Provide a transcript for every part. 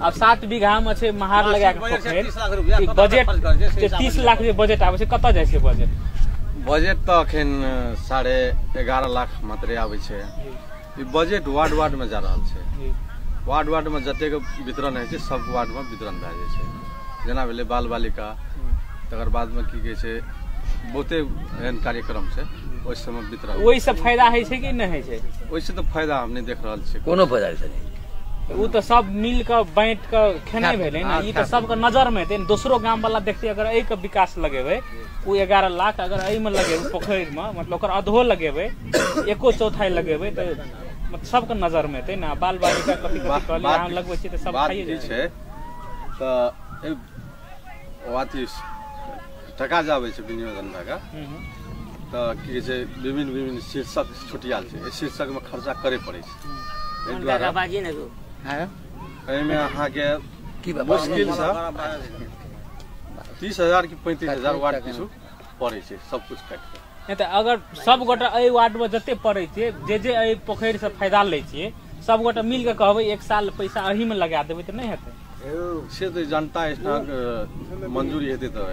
आब 7 बीघा में छै महार लगा के पोखरि, बजट 30 लाख जे बजट आबै छै कतऽ जाइ छै बजट? बजट तऽ अखन 11.5 लाख मात्रे आबै छै। ई बजट वार्ड वार्ड में जा रहल छै। वार्ड वार्ड में जतेक वितरण होइ छै सब वार्ड में वितरण भए जाइ छै। जेना भेलै बाल बालिका, तकर बाद में की कहै छै बहुते एहन कार्यक्रम छै ओहि सबमे वितरण। ओहिसँ फायदा होइ छै कि नहि होइ छै? ओहिसँ तऽ फायदा हम नहि देख रहल छियै, कोनो फायदा नहि। ओ तऽ सब मिल कऽ बाँटि कऽ खेनाइ भेलै ने, ई तऽ सबके नजरमे हेतै ने। दोसरो गाम वाला देखतै अगर एहिके विकास लगेबै, ओ 11 लाख अगर एहिमे लगेबै पोखरिमे, मतलब ओकर अधो लगेबै, 1/4 लगेबै तऽ मतलब सबके नजरमे हेतै ने। बाल बालिका कथी कथी कहलियै अहाँ लगबै छियै तऽ सब खाइए जाइ छै। तऽ अथी टका जे आबै छै विनियोजन भए कऽ तऽ की कहै छै विभिन्न विभिन्न शीर्षक छुटियाल छै, एहि शीर्षकमे खर्चा करे पड़ै छै। एहि दुआरे एहिमे अहाँके मुश्किलसँ 30,000 कि 35,000 वार्ड किछु पड़ै छै सब कुछ काटि कऽ। नहि तऽ अगर सब गोटा एहि वार्डमे जते पड़ै छियै, जे जे एहि पोखरिसँ फायदा लै छियै, सब गोटा मिल कऽ कहबै 1 साल पैसा एहिमे लगा देबै तऽ नहि हेतै? से तऽ जनता मंजूरी हेतै तऽ।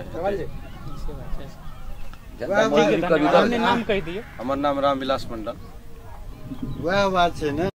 नाम कहि दियौ। हमर नाम रामविलास मंडल। वएह बात छै ने।